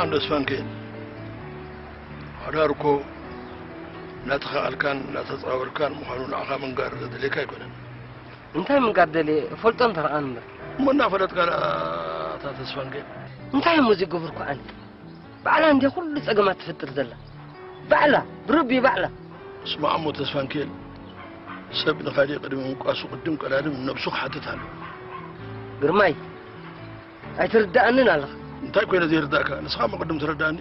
ኣንዶ ስፋንኬን ሓዳር እኮ እናተኸኣልካን እናተፃወርካን ምዃኑ ንዓኻ ምንጋር ዘድልየካ ኣይኮነን። እንታይ ምንጋር ደልየ እፈልጦ እንተረኣን እምበር። እሞ እናፈለጥካ ደኣ ኣታ ተስፋንኬን። እንታይ እሞ ዘይገበርኩ ኣነ? ባዕላ እንድያ ኩሉ ጸገማት ትፈጥር ዘላ። ባዕላ፣ ብረቢ ባዕላ። ስማዕ እሞ ተስፋንኬን፣ ሰብ ንኻሊእ ቅድሚ ምውቃሱ ቅድም ቀዳድም ነብሱ ክሓትት ኣለዎ። ግርማይ፣ ኣይትርድኣንን ኣለኻ። እንታይ ኮይነ ዘይርዳእካ? ንስኻ እሞ ቅድም ትረዳእኒ።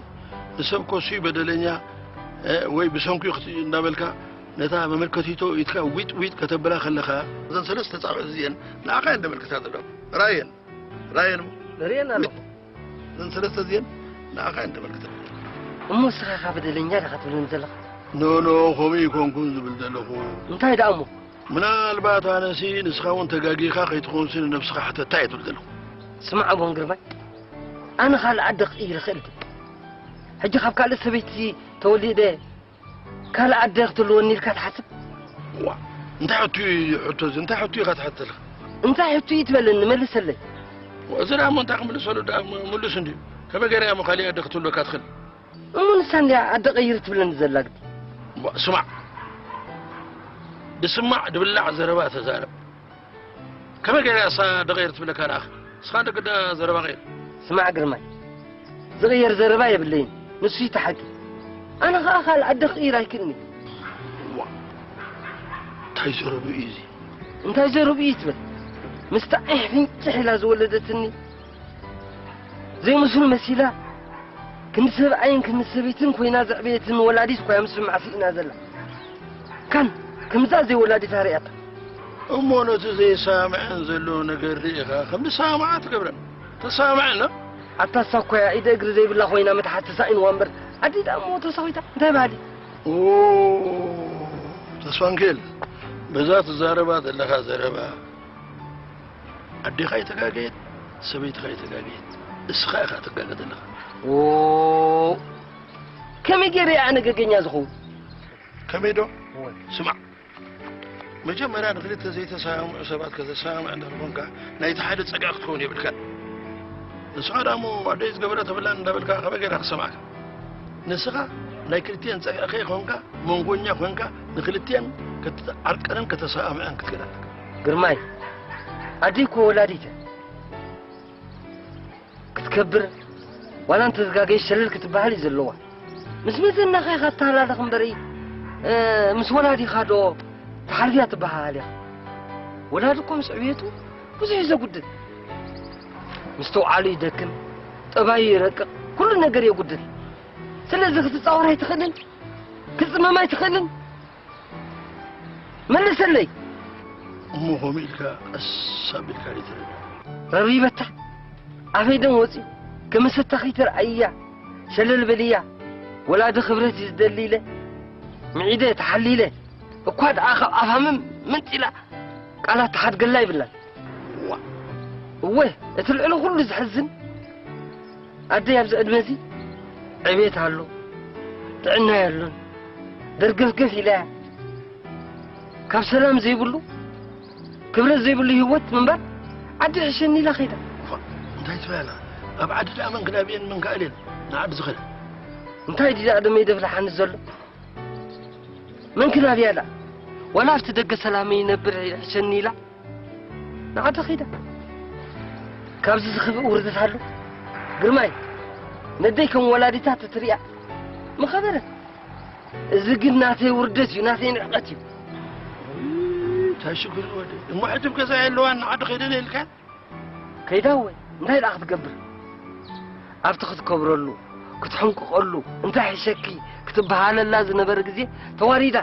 ንሰብ እኮ እሱ እዩ በደለኛ፣ እ፣ ወይ ብሰንኩ እዩ ክት-፣ እንዳበልካ ነታ መመልከቲቶ ኢድካ ዊጥ ዊጥ ከተብላ ከለኻ፣ እዘን ሰለስተ ጻውዒት እዚአን ንዓኻ እየን ዘመልክታ ዘለዋ። ራየን፣ ራየን እሞ። ንርእየን ኣለኹ። እዘን ሰለስተ እዚአን ንዓኻ እየን ዘመልክታ ዘለዋ። እሞ ንስኻ ኢኻ በደለኛ ዲኻ ትብለኒ ዘለኻ? ኖ፣ ኖ፣ ከምኡ ኣይኮንኩን ዝብል ዘለኹ። እንታይ ደኣ እሞ? ምናልባት ኣነሲ ንስኻ እውን ተጋጊኻ ከይትኾንሲ ንነብስኻ ሕተታ እየ ትብል ዘለኹ። ስማዕ ኣቦን ግርማይ፣ ኣነ ካልእ ዓዲ ክቕይር እኽእል ድየ? ሕጂ ካብ ካልእ ሰበይቲ ተወሊደ ካልእ ኣደ ክትህልወኒ ኢልካ ትሓስብ? ዋ፣ እንታይ ሕቶ እዩ ሕቶ እዚ? እንታይ ሕቶ ኢኻ ትሓትት ዘለኻ? እንታይ ሕቶ እዩ ትበለኒ? መልሰለይ። ዋ፣ እዚ ደኣ እሞ እንታይ ክምልሰሉ ደኣ ም-፣ ምሉስ እንድዩ። ከመይ ገይራ እያ እሞ ካሊእ ኣደ ክትህልወካ ትኽእል? እሞ ንሳ እንድያ ኣደ ቀይር ትብለኒ ዘላ ግዲ። ዋ፣ ስማዕ፣ ድስማዕ ድብላዕ ዘረባ ተዛረብ። ከመይ ገይራ እሳ ደቐይር ትብለካ ደኣኻ? እስኻ እንደ ግዳ ዘረባ ቀይር። ስማዕ ግርማይ፣ ዝቕየር ዘረባ የብለይን። ንሱ እዩ እቲ ሓቂ። ኣነ ኸኣ ካልእ ኣደ ክቕይር ኣይክእልን እየ። ዋ፣ እንታይ ዘረብኡ እዩ እዚ? እንታይ ዘረብኡ እዩ ትብል? ምስታ ዒሕ ፍንጭሕ ኢላ ዝወለደትኒ ዘይምስሉ መሲላ፣ ክንዲ ሰብኣይን ክንዲ ሰበይትን ኮይና ዘዕበየትኒ ወላዲት እኳ እያ ምስምዓ ስኢና ዘላ። ካን ከምዛ ዘይወላዲታ ርእያታ። እሞ ነቲ ዘይሰማምዐን ዘሎ ነገር ርኢኻ ከም ዝሰማምዓ ትገብረን። ተሰማምዐን ዶ? ኣታ እሳ እኮ እያ ኢደ እግሪ ዘይብላ ኮይና ምትሓት ተሳኢንዋ እምበር ኣዲኣ እሞ ተሳኺታ እንታይ በሃሊ? ኦ፣ ተስፋንኬል፣ በዛ ትዛረባ ዘለኻ ዘረባ ኣዴኻ ኣይተጋገየት፣ ሰበይትኻ ኣይተጋገየት፣ እስኻ ኢኻ ትጋገ ዘለኻ። ኦ፣ ከመይ ገይረ እየ ኣነ ገገኛ ዝኸውን? ከመይ ዶ? እወ። ስማዕ፣ መጀመርያ ንኽልተ ዘይተሰማምዑ ሰባት ከተሰማምዕ እንድሕር ኮንካ፣ ናይቲ ሓደ ጸግዒ ክትከውን የብልካን። ንስኻ ደኣ እሞ ኣደይ ዝገበረ ተብላን እንዳበልካ ከመይ ገይራ ክሰምዓካ? ንስኻ ናይ ክልቲኤን ጸግዒ ከይኮንካ፣ መንጎኛ ኮንካ፣ ንኽልቲኤን ከተዓርቀንን ከተሰማምዐን ክትክእል ኣለካ። ግርማይ፣ ኣደይ እኮ ወላዲት እያ። ክትከብር ዋላ እንተዝጋገየት ሸለል ክትበሃል እዩ ዘለዋ። ምስ መዘናኻ ኢኻ ትተሃላለኽ እምበሪ፣ እ፣ ምስ ወላዲኻ ዶ ትሓልፍያ ትበሃሃል ኢኻ? ወላዲ እኮ ምስ ዕብየቱ ብዙሕ እዩ ዘጉድል። ምስትውዓሉ ይደክም፣ ጠባዩ ይረቅቕ፣ ኩሉ ነገር የጉድል። ስለዚ ክትጻወር ኣይትኽእልን፣ ክትጽመም ኣይትኽእልን። መልሰለይ። እሞ ከምኡ ኢልካ ቀስ ኣቢልካ ደይትረድእ? ረብሪበታ። ኣፈይ ደም ወፂኡ። ከመሰታ ከይተርኣይያ። ሸለል በልያ። ወላዲ ክብረት እዩ ዝደሊ ኢለ። ምዒደ ተሓሊለ። እኳ ደኣ ካብ ኣፋ ምም ምንጢላ ቃላት ተሓድገላ ይብላን። ዋ። እወ፣ እቲ ልዕሊ ኩሉ ዘሕዝን ኣደይ ኣብዚ ዕድመ እዚ ዕቤት ኣሎ፣ ጥዕና የሎን፣ ደርገፍገፍ ኢላ እያ። ካብ ሰላም ዘይብሉ፣ ክብረት ዘይብሉ ህይወት ምንባር ዓዲ ይሕሸኒ ኢላ ከይዳ። እኳ፣ እንታይ ትበላ? ኣብ ዓዲ ደኣ መን ክናብየን መን ክኣልየን ንዓዲ ዝኸዳ? እንታይ ድዩ ደኣ ደመይ ደፍልሓኒ ዘሎ? መን ክናብያ ደኣ? ዋላ ኣብቲ ደገ ሰላመይ ይነብር ይሕሸኒ ኢላ ንዓዲ ኸይዳ። ካብዚ ዝኸፍእ ውርደት ኣሎ? ግርማይ፣ ነደይ ከም ወላዲታ ተትሪኣ ምኸበረት። እዚ ግን ናተይ ውርደት እዩ፣ ናተይ ንዕቀት እዩ። እንታይ ሽግር ወደ እሞ ሕጂ ኣብ ገዛ የለዋን ንዓዲ ከይደን ኢልካ? ከይዳ እወ፣ እንታይ ደኣ ክትገብር? ኣብቲ ክትከብረሉ፣ ክትሕንቅቐሉ፣ እንታይ ሕሸኪ ክትበሃለላ ዝነበረ ግዜ ተዋሪዳ።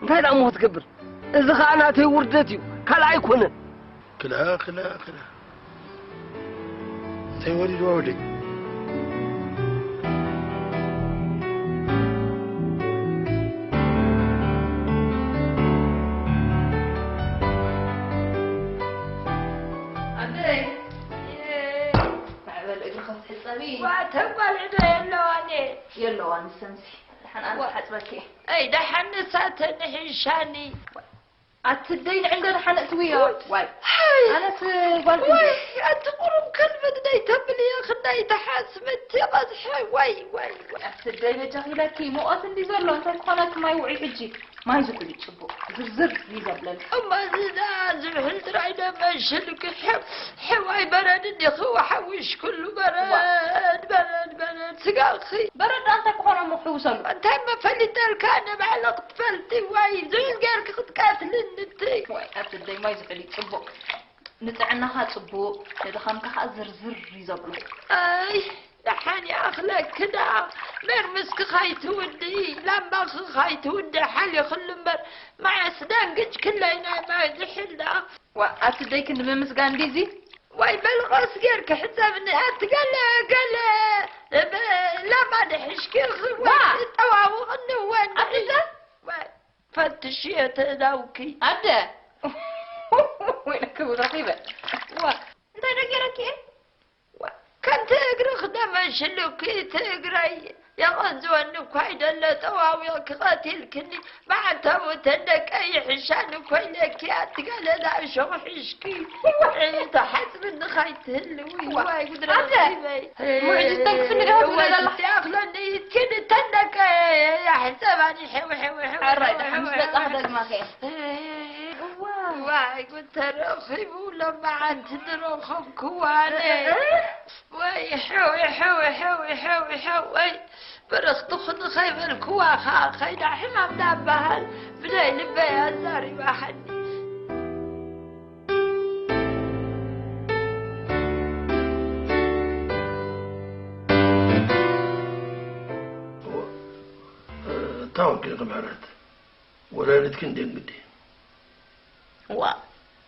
እንታይ ደኣ እሞ ክትገብር? እዚ ኸኣ ናተይ ውርደት እዩ፣ ካልእ ኣይኮነን። ክላ፣ ክላ፣ ክላ። እንታይ ወሪድዋ ወደይ? ኣደይ፣ ማዕበል እግርኸስ ሕጸቢ። ዋ፣ ተጓልዕ ዶ የለዋን እየ። የለዋን ሰምሲ። ደሓን ኣነ ዋ። ክሓጽበኪ እየ። ኣይ፣ ደሓን ንሳ ተንሒሻኒ። ኣትደይ ንዕንገ ደሓን እትውዮ። ዋይ። ኣነስ ጓል ክንደይ? ኣቲ ቁሩብ ከልበት ደይ ተብልዮ ክንደይ ተሓስምቲ ቐዝሐ። ዋይ፣ ዋይ፣ ዋይ። ኣትደይ በጃኺ ኢለኪ፣ ሙቐት እንዲ ዘሎ፣ እንታይ ክኾነኪ ማይ ውዒ ሕጂ። ማይ ዝሑል እዩ ጽቡቕ። ዝርዝር እዩ ዘብለልኪ። እሞ እዚ ደኣ ዝሑል ጥራይ ዶ መሽልኪ? ሕው፣ ሕዋይ በረድ እንዲኺ ወሓዊሽ ኩሉ በረድ፣ ዋ። በረድ፣ በረድ። ስጋኺ። በረድ ደኣ እንታይ ክኾኖ እሞ ክሕውሰሉ? እንታይ መፈሊጠልካ ንባዕልኺ ትፈልጢ? ዋይ፣ ዝሑል ጌርኪ ክትቀትልኒ እቲ። ዋይ፣ ኣትደይ ማይ ዝሑል እዩ ጽቡቕ። ንጥዕናኻ ጽቡቕ፣ ንድኻምካ ኸኣ ዝርዝር እዩ ዘብሎ። ኣይ፣ ደሓን ይኣኽለኪ ደኣ። መርምስኪ ኸይትውድኢ፣ ላምባኺ ኸይትውድኢ ሓሊኽሉ እምበር፣ መዓስ ደንግጭክለይ ናይ ማይ ዝሑል ደኣ። ዋ፣ ኣቲ ደይ ክንዲ ምምስጋን ድዩ እዚ? ዋይ፣ በሊ ቐስ ጌርኪ ሕጸብኒ፣ ኣቲ ገለ፣ ገለ፣ ብ-፣ ላማ ድሕሽኪ፣ ዋ! ዋይ፣ ትጠዋውቕኒ ወንድዒ። ኣቲ ደይ? ዋይ። ፈትሽዮ ተእዳውኪ። ኣደ! ወይለኪ ረኺበ። ዋ፣ እንታይ ደገረኪ እየ? ዋ፣ ከምቲ እግርኺ ደመሽሉኪ፣ እቲ እግረይ የቐዝወኒ እኳ ኣይደለ፣ ጠዋዊቕኪ ቀቲልክኒ። መዓልታዊ ተን ደቀይ ይሕሻኒ እኮ ኢለኪ፣ ኣቲ ገለ ዳእሾ ሒሽኪ። ተሓጽብኒ ኸይትህልዊ። ዋ፣ ዋይ፣ ጉድ ኣደ! ረኺበይ። ሙዕጅ ተንክፍኒ ዶ ትብለ ዘለኻ? ወይስ ኣኽለኒ፣ እስኪ ንተን ደቀይ ኣሕጸባኒ፣ ሕው፣ ሕው፣ ሕው፣ ሕራይ፣ ሕው፣ ደሓን ምስ ሕው፣ በጻኺ ሕው። ደግማ ከ። እዋ። ዋይ፣ ጉድ ተረኺቡ፣ ሎማዓንቲ ዝረኸብክዋ ኣነ። እ? ወይ፣ ሕው፣ ሕው፣ ሕው፣ ሕው፣ ሕው፣ ወይ፣ በረኽቲ ኩኒ ከይበልክዋ ኸዓ፣ ከይዳ ሕማም ዳበሃል፣ ብናይ ልበይ ኣዛሪባሃኒ። እታ ወኪልኪ ምሕረት፣ ወላዲትኪ እንድየን ግዲ። ዋ፣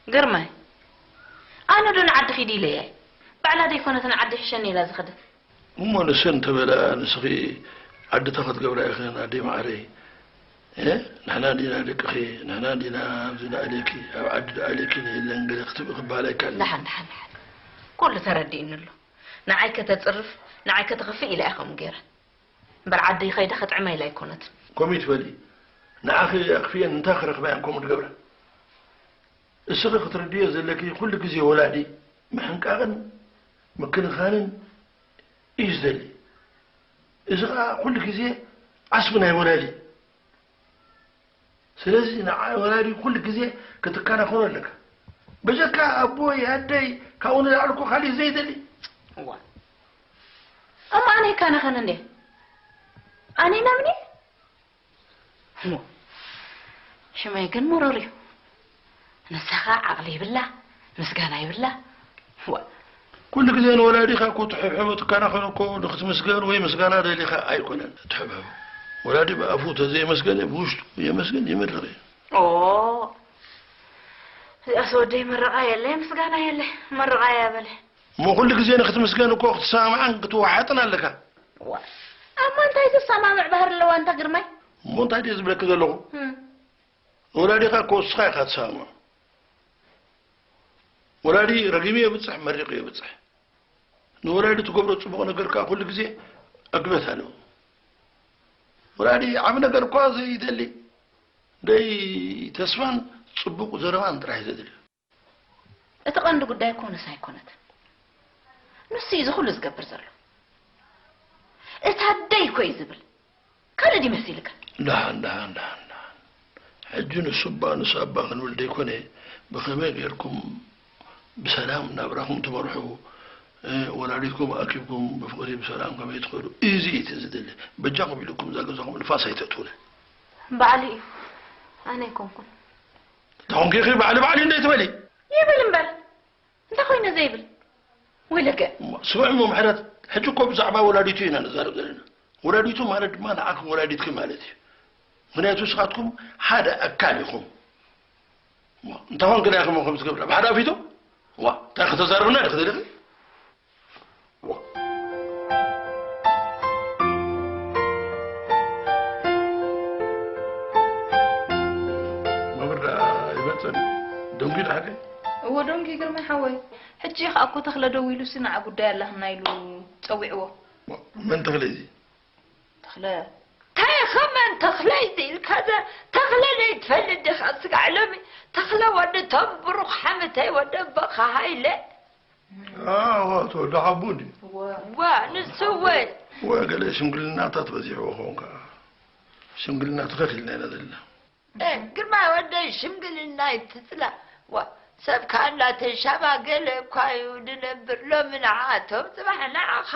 ግርማይ፣ ኣነ ዶ ንዓዲ ኺዲ ኢለየ? ባዕላ ደይኮነት ንዓዲ ይሕሸኒ ኢላ ዝኸደት። እሞ ንሰን እንተበላ ንስኺ ዓዲ እንታይ ክትገብራ ኢኽን ኣደይ መዓረይ? እ? ንሕና እንዲና ደቅኺ፣ ንሕና እንዲና ኣብዚ ንኣልየኪ፣ ኣብ ዓዲ ድኣልየኪ ንየለን ገለ ክትብኢ ክበሃል ኣይከኣልን። ደሓን፣ ደሓን፣ ደሓን። ኩሉ ተረዲእኒ ኣሎ። ንዓይ ከተጽርፍ፣ ንዓይ ከተኽፍእ ኢላ እያ ከምኡ ገይራ። እምበር ዓደይ ከይደ ከጥዕማ ኢላ ኣይኮነትን። ከምኡ ይትበሊ። ንዓኺ ኣኽፊኤን እንታይ ክረኽባ እየን ከምኡ ዝገብራ? እስኺ ክትርድዮ ዘለኪ ኩሉ ግዜ ወላዲ ምሕንቃቕን ምክንኻንን እዩ ዝደሊ። እዚ ኸኣ ኩሉ ግዜ ዓስቢ ናይ ወላዲ። ስለዚ ንዓ-፣ ወላዲ ኩሉ ግዜ ክትከናኸኖ ኣለካ። በጀካ ኣቦይ ኣደይ ካብኡ ንላዕሊ እኮ ካሊእ ዘይደሊ። እዋ። እሞ ኣነ ይከናኸን እንዴ? ኣነ ኢና ምኒ? እሞ ሽመይ ግን መሮር እዩ። ንሳ ኸኣ ዓቕሊ ይብላ፣ ምስጋና ይብላ። ዋ። ኩሉ ግዜ ንወላዲኻ እኮ ትሕብሕቦ ትከናኸኖ እኮ ንክትምስገን ወይ ምስጋና ደሊኻ ኣይኮነን ትሕብሕቦ። ወላዲ ብኣፉ ተዘየመስገነ ብውሽጡ የመስግን ይምርቕ እዩ። ኦ፣ እዚኣስ ወደይ መረቓ የለ፣ ምስጋና የለ፣ መረቓ እያ በለ። እሞ ኩሉ ግዜ ንክትምስገን እኮ ክትሰማማዕን ክትወሓጥን ኣለካ። ዋ፣ ኣማ እንታይ ዘሰማምዕ ባህሪ ኣለዋ እንታ ግርማይ? እሞ እንታይ ድየ ዝብለኪ ዘለኹ? እም። ወላዲኻ እኮ ንስኻ ኢኻ ትሰማምዖ። ወላዲ ረጊሙ የብጽሕ፣ መሪቑ የብጽሕ። ንወላዲ ትገብሮ ጽቡቕ ነገር ከኣ ኩሉ ግዜ ዕግበት ኣለዎ። ወላዲ ዓቢ ነገር እኳ ዘይደሊ፣ ደይ ተስፋን ጽቡቕ ዘረባን ጥራሕ እዩ ዘድልዮ። እቲ ቀንዲ ጉዳይ እኮ ንሳ ኣይኮነትን። ንሱ እዩ እዚ ኩሉ ዝገብር ዘሎ። እታ ኣደይ እኮ እዩ ዝብል። ካልእ ድዩ መሲልካ? ደሓን፣ ደሓን፣ ደሓን፣ ደሓን። ሕጂ ንሱ እባ፣ ንሱ ኣባ ክንብል ደይኮነ፣ ብኸመይ ጌርኩም ብሰላም ናብራኹም ትመርሑ፣ እ፣ ወላዲትኩም ኣኪብኩም ብፍቕሪ ብሰላም ከመይ ትኸዱ፣ እዚ እዩ እቲ ዝደሊ። በጃኹም ኢልኩም እዛ ገዛኹም ንፋስ ኣይተእትውላ። ባዕሉ እዩ፣ ኣነ ኣይኮንኩን። ተኾንኪ ኢኺ ባዕሊ ባዕሊ እንደ ትበሊ። ይብል እምበር፣ እንታይ ኮይነ ዘይብል? ወይለከ። እሞ፣ ስምዒ እሞ ምሕረት፣ ሕጂ እኮ ብዛዕባ ወላዲቱ ኢና ንዛረብ ዘለና። ወላዲቱ ማለት ድማ ንዓኺ ወላዲትኪ ማለት እዩ። ምኽንያቱ ንስኻትኩም ሓደ ኣካል ኢኹም። እሞ፣ እንታይ ኮንክና ኢኹም ከምዚ ትገብራ? ብሓደ ኣፊቱ? ዋ፣ እንታይ ከተዛርብና ዲኺ ደሊኺ? መምህር ደኣ ይመጽእ ድዩ? ደንጉዩ ደሓር? እወ፣ ደንጉዩ ግርማይ ሓወይ። ሕጂ ከኣ እኮ ተኽለ ደዊሉሲ ንዓ ጉዳይ ኣላትና ኢሉ ጸዊዕዎ። መን ተኽለ እዚ? ተኽለ። እንታይ ኢኻ መን ተኽለ እዚ ኢልካ? እዛ ተኽለ ዘይትፈልጥ ዲኻ? ስጋዕ ሎሚ እንታይ ወደቦኻ ሃይለ? ኣዎ፣ ተወልደ ሓቡ እንዲ። ዋ፣ ንሱ ወይ? ወገለ ሽምግልናታት በዚሕዎ ኾንካ። ሽምግልና ትኸኽ ኢልና ኢና ዘለና። እ፣ ግርማይ ወደይ ሽምግልና ይትጽላ። ዋ፣ ሰብ ከኣ እናተሻማገለ እኳ እዩ ዝነብር። ሎሚ ንዓኣቶም፣ ጽባሕ ንዓኻ።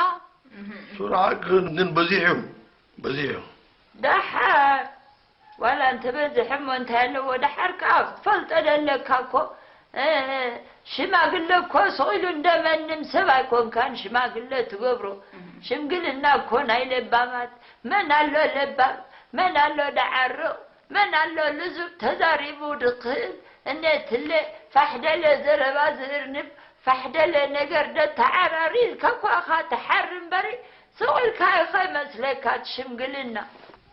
ሱራ ሓቂ ግን በዚሑ፣ በዚሑ። ደሓር ዋላ እንተበዝሕ እሞ እንታይ ኣለዎ? ደሓር ከኣ ክትፈልጦ ደለካ እኮ። እ፣ ሽማግለ እኮ ስቕ ኢሉ እንደመንም ሰብ ኣይኮንካን ሽማግለ ትገብሮ። ሽምግልና እኮ ናይ ለባማት። መን ኣሎ ለባም? መን ኣሎ ደዓርቕ? መን ኣሎ ልዙብ ተዛሪቡ ድኽእል? እኔትለ ፋሕደለ ዘረባ ዝእርንብ፣ ፋሕደለ ነገር ደተዓራሪ ኢልካ እኳ ኢኻ ትሓሪ እምበሪ፣ ስቕ ኢልካ ኣይኸይመስለካ እቲ ሽምግልና።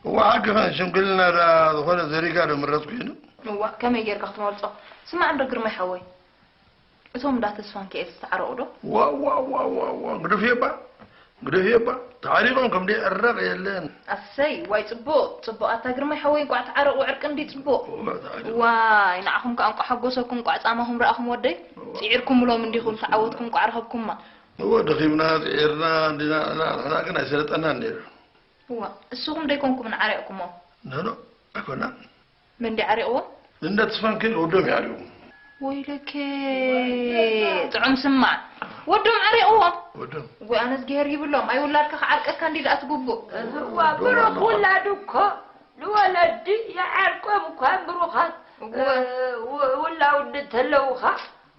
እዋ ሓቅኽን፣ ሽምግልና ደኣ ዝኾነ ዘሪጋ ዶ ምረጽኩ ኢሉ። እዋ፣ ከመይ ጌርካ ክትመርጾ? ስማዕ እንዶ ግርማይ ሓወይ፣ እቶም እንዳ ተስፋንኪኤል ዝተዓረቑ ዶ? ዋው ዋው ዋው ዋው ዋው፣ ግደፍዮ እባ፣ ግደፍዮ እባ፣ ተዓሪቖም ከም ደይዕረቕ የለን። ኣሰይ፣ ዋይ ጽቡቕ፣ ጽቡቕ፣ ኣታ ግርማይ ሓወይ እንቋዕ ተዓረቑ፣ ዕርቂ እንድዩ ጽቡቕ። እዋ፣ ተዓሪቑ። ዋይ ንዓኹም ከኣ እንቋዕ ሓጎሰኩም፣ እንቋዕ ጻማኹም ረኣኹም ወደይ። ጽዒርኩምሎም እንዲኹም፣ ተዓወትኩም እንቋዕ ረኸብኩማ። እወ፣ ደኺምና፣ ጽዒርና፣ እንዲና፣ ንሕና ግን ኣይሰለጠናን ነይሩ። እዋ፣ እስኹም ዶ ኣይኮንኩምን ዓሪቕኩሞ? ኖ፣ ኖ፣ ኣይኮናን። መን ድዩ ዓሪቕዎ? እንዳ ተስፋንኪኤል ወዶም እዩ ዓሪቑ። ወይለከ ጥዑም ስማዕ። ወዶም ዓሪቕዎ። ወዶም። ወይ ኣነስ ገሄር ይብሎም። ኣይ ውላድካ ክዓርቀካ እንዲ ደኣ ትግቡእ። እዋ ብሩኽ ውላድ እኮ ንወለዲ ይዓርቆም እኳ ብሩኻት እወ። እ፣ ው-፣ ውላውዲ ተለውኻ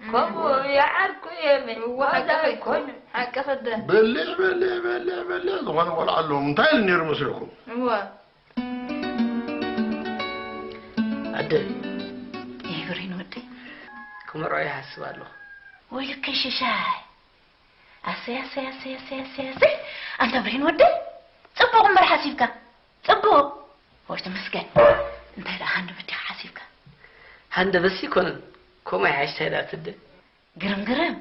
ከምኡ ይዓርቁ እዮም። እወ፣ ዋዛ ሓቂ ኣይኮኑን። ሓቂ ክደ። በልዕ በልዕ በልዕ በልዕ ዝኾነ ቆልዓ ኣለዎም። እንታይ ኢሉ ነይሩ መስለኩም? እወ። ኣደ፣ ይብሪን ወደይ። ክመርዖ ይሓስብ ኣለኹ። ወይልከ ሽሻይ። ኣሰይ ኣሰይ ኣሰይ ኣሰይ ኣሰይ ኣሰይ። ኣንታ ብሬን ወደይ። ጽቡቕ እምበር ሓሲብካ። ጽቡቕ። ወይ ተመስገን። እንታይ ደኣ ሃንደበት ዲኻ ሓሲብካ? ሃንደበትሲ ኣይኮነን። ከምኡ ይሓይሽ እንታይ ደኣ ትደ። ግርም ግርም።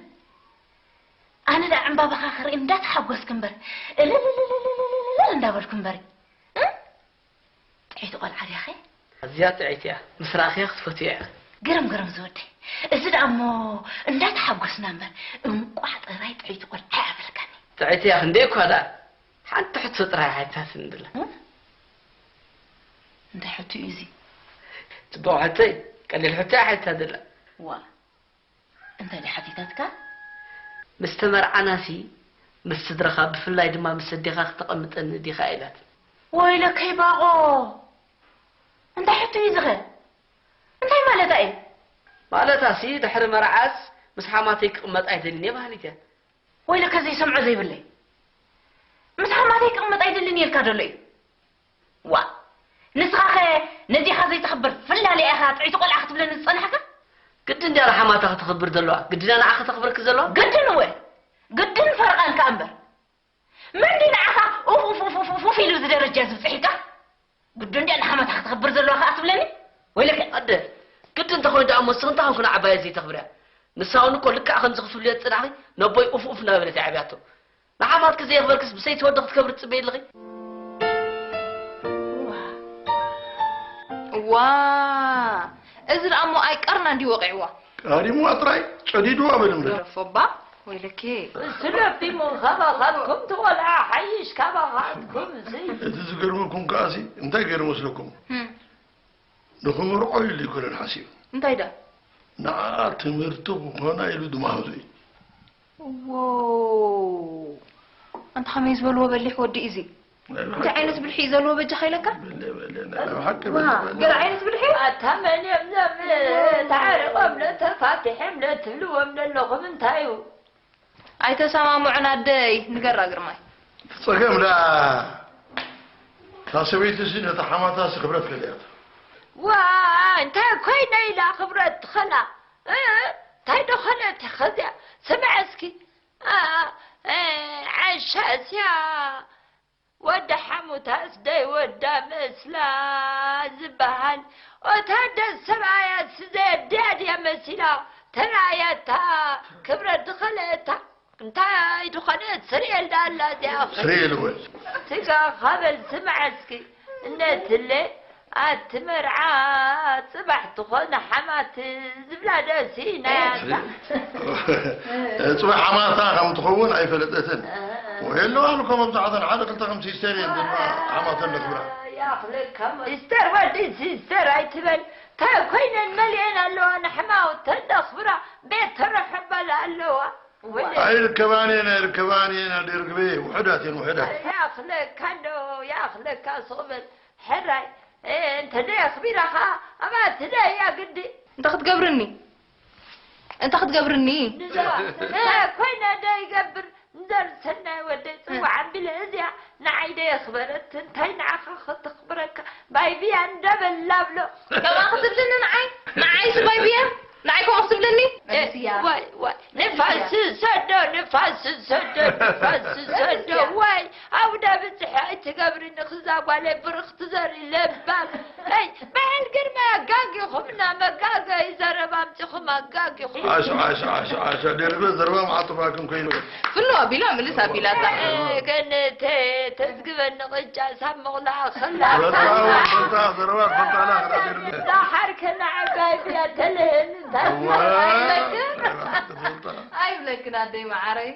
ኣነ ደኣ ዕምባባኻ ክርኢ እንዳተሓጎስኩ እምበር እልልልልልልልልል እንዳበልኩ እምበሪ። እ? ጥዕይቲ ቆልዓ ድያኸ? ኣዝያ ጥዕይቲ እያ። ምስ ረኣኽያ ክትፈትያ ኢኺ። ግርም ግርም ዝወደይ። እዚ ደኣ እሞ እንዳተሓጎስና እምበር እንቋዕ ጥራይ ጥዕይቲ ቆልዓ እያ በልካኒ። ጥዕይቲ እያ ክንደይ እኳ ደኣ። ሓንቲ ሕቶ ጥራይ ሓቲታትኒ ድላ። እ? እንታይ ሕቶ እዩ እዚ? ጽቡቕ ሕቶ እዩ። ቀሊል ሕቶ እያ ሓቲታ ዘላ። ዋ እንታይ ድያ ሓቲታትካ? ምስ ተመርዓናሲ ምስ ስድራኻ ብፍላይ ድማ ምስ ኣዴኻ ክተቐምጠኒ ዲኻ ኢላትኒ። ወይለከይ ባቖ እንታይ ሕቶ እዩ ዝኸ እንታይ ማለታ እዩ? ማለታሲ ድሕሪ መርዓስ ምስ ሓማተይ ክቕመጥ ኣይደልን እየ በሃሊት እያ። ወይለከ ዘይሰምዖ ዘይብለይ ምስ ሓማተይ ክቕመጥ ኣይደልን እየ ኢልካ ደሎ እዩ። ዋእ! ንስኻኸ ነዚኻ ዘይተኽብር ፍላልያ ኢኻ ጥዕይቲ ቆልዓ ክትብለኒ ዝጸናሕካ? ግድን ድያ ንሓማታ ከተኽብር ዘለዋ? ግድን እያ ንዓኺ ተኽብረኪ ዘለዋ? ግድን እወ! ግድን ፈረቓን ከኣ እምበር። መን ድዩ ንዓኻ ኡፍ ኡፍ ኡፍ ኡፍ ኡፍ ኢሉ እዚ ደረጃ እዚ ኣብጺሑካ? ግድን ድያ ንሓማታ ከተኽብር ዘለዋ ከኣ ትብለኒ? ወይለከ! ኣደ፣ ግድን እንተኾይኑ ደኣ እሞ ንስኺ እንታይ ኮንኪ ንዓባየይ ዘይተኽብርያ? ንሳ እውን እኮ ልክዕ ከምዚ ክትብልዮ ዝጸናሕኺ ነቦይ ኡፍ ኡፍ እናበለት እያ ዓብያቶ። ንሓማትኪ ዘየኽበርክስ ብሰይቲ ወዲ ክትከብሪ ትጽበዪ ኣለኺ? እዋ፣ እዚ ደኣ እሞ ኣይቀርና እንድዩ ወቒዕዋ። ቀሪምዋ ጥራይ ጨዲድዋ በል እምበር። ገረፎባ፣ ወይለኪ። ስለፊሙ ካባኻትኩም ትቖልዓ ሓይሽ ካባኻትኩም ሲ። እቲ ዝገርመኩም ከኣሲ እንታይ ገይሩ መስለኩም? ህም። ንኽምርዖ ኢሉ ኣይኮነን ሓሲቡ። እንታይ ደኣ? ንዓኣ ትምህርቲ ክኾና ኢሉ ድማህዙ እዩ። ዎው! ኣንታ ከመይ ዝበልዎ በሊሕ ወዲ እዩ እዚ። እንታይ ዓይነት ብልሒ እዩ ዘለዎ በጃኻ ኢለካ? በለ በለ ናይ ናብ ሓቂ በለ በለ። ገለ ዓይነት ብልሒ? ኣታ መን እዮም እዞም ተዓሪቖም ዶ ተፋቲሖም ዶ ትብልዎም ዘለኹም እንታይ እዩ? ኣይተሰማምዑን ኣደይ ንገራ ግርማይ። እቲ ጸገም ደኣ እታ ሰበይቲ እዚ ነታ ሓማታሲ ክብረት ከሊኣታ። ዋ እንታይ ኮይነ ኢላ ክብረት ትኸላ? እ? እንታይ ዶ ኸለት ኢኻ እዚኣ? ስምዐ እስኪ። ኣ፣ እ፣ ዓሻ እስያ ወዲ ሓሙታስ ደይ ወዳ መስላ ዝበሃል። ኦታ ደስ ሰብኣያስ ዘየድያ ድያ መሲላ ተራእያታ ክብረት ዝኸለእታ እንታይ ዝኾነት ስርኤል ዳላ እዚኣ ስርኤል ወይ ስጋ ኻበል ስምዐ እስኪ እነትለ ኣቲ መርዓ ጽባሕ ትኾን ሓማት ዝብላ ደስ ኢናያ። ጽባሕ ሓማታ ከም ትኸውን ኣይፈለጠትን። ወይ ኣለዋ እኮ መብዛሕተን ሓደ ክልተ ከም ሲስተር እየን ድማ ሓማተን ለኽብራ። ያኽለካ ሲስተር ወዲ ሲስተር ኣይትበል። እንታይ ኮይነን መሊኤን ኣለዋ ንሕማውተን ለኽብራ። ቤት ተረሕበላ ኣለዋ። ኣይርከባን እየን ኣይርከባን እየን ኣደርግበ። ውሕዳት እየን ውሕዳት። ያኽለካ እንዶ ያኽለካ ስቕበል። ሕራይ እንተ ደይ ኣኽቢራ ኸዓ ኣብኣ ትደያ ግዲ። እንተ ክትገብርኒ እንተ ክትገብርኒ ንዛ ኮይነ ደይ ገብር። እንዘር ሰናይ ወደይ ጽዋዕ ኣቢለ እዚኣ ንዓይ ደይ ኣኽበረት እንታይ ንዓኻ ከተኽብረካ። ባይብያ እንደበላ ብሎ። ከምኣ ክትብልኒ ንዓይ ንዓይስ ባይብያ ንዓይ ከምኡ ክትብልኒ። መልስያ። ዋይ ዋይ ንፋስ ሰዶ ንፋስ ሰዶ ንፋስ ሰዶ። ዋይ ኣውዳ ብዝሒ ኣይትገብሪ ንኽዛ ጓለይ ብርኽቲ ዘርኢ ለባም። ኣይ በዓል ግርማ ኣጋጊኹምና መጋገይ ዘረባ ኣምጺኹም ኣጋጊኹም። ዓሽ ዓሽ ዓሽ ዓሽ ደርበ ዘረባ መዓጥፋክም ኮይኑ። ፍኖ ኣቢላ ምልስ ኣቢላታ። ግን ተዝግበኒ ቅጫ ሳብ ምቕላዕ ኸላ። ፈልጣ ፈልጣ ዘረባ ፈልጣ ላ ኸላ ደርበ። ዳሓር ከና ዓባይ ብያ ተለህን እንታይ ኣይብለክን ኣደይ መዓረይ።